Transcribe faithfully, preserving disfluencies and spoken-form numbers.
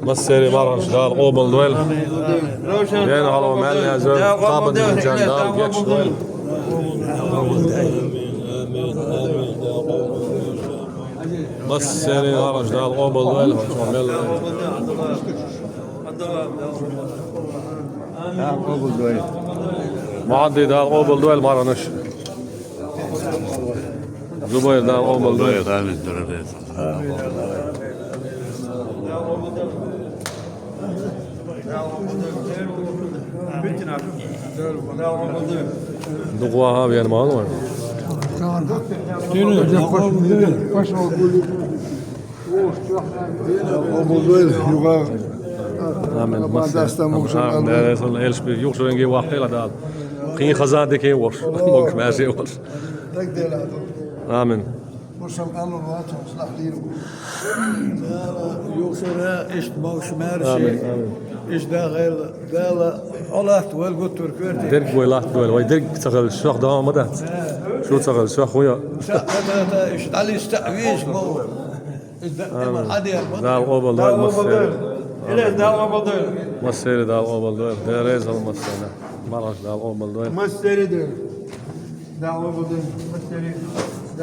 Массеран марханаш Дала къобалдойла. Дена хьалха мел яза, кхабан динчан Дала гечдойла. Массеран марханаш Дала къобалдойла, хьо мел. Мухьаммад, Дала къобалдойла марханаш. Зубайр, Дала къобалдойла. Дукха ваха вен ма ван. Амин. Дала Элчанбек юхшаренге вахтела Дала. Кхин хаза декхе вош. Могуш-маьрша вош. Амин. Юхшара иштта могуш-маьрша. Амин, амин. Иштта дагӀел Дала хьо латтавойла гуттар а коьрте. Дерг вай латтадойла, вай дерг ца хилча, шох дагӀа ма дац. Шу ца хилча, шох хӀун йо? Иштта дӀалиста а везаш ма ву. Иштта дагӀа ма Амин. Хьадер ма Дала къобалдойла массеран. Илез Дала къобалдойла. Массеран Дала къобалдойла. Дела реза хила массарна. Марханаш Дала къобалдойла. Массеран Дала. Дала къобалдойла. Массеран.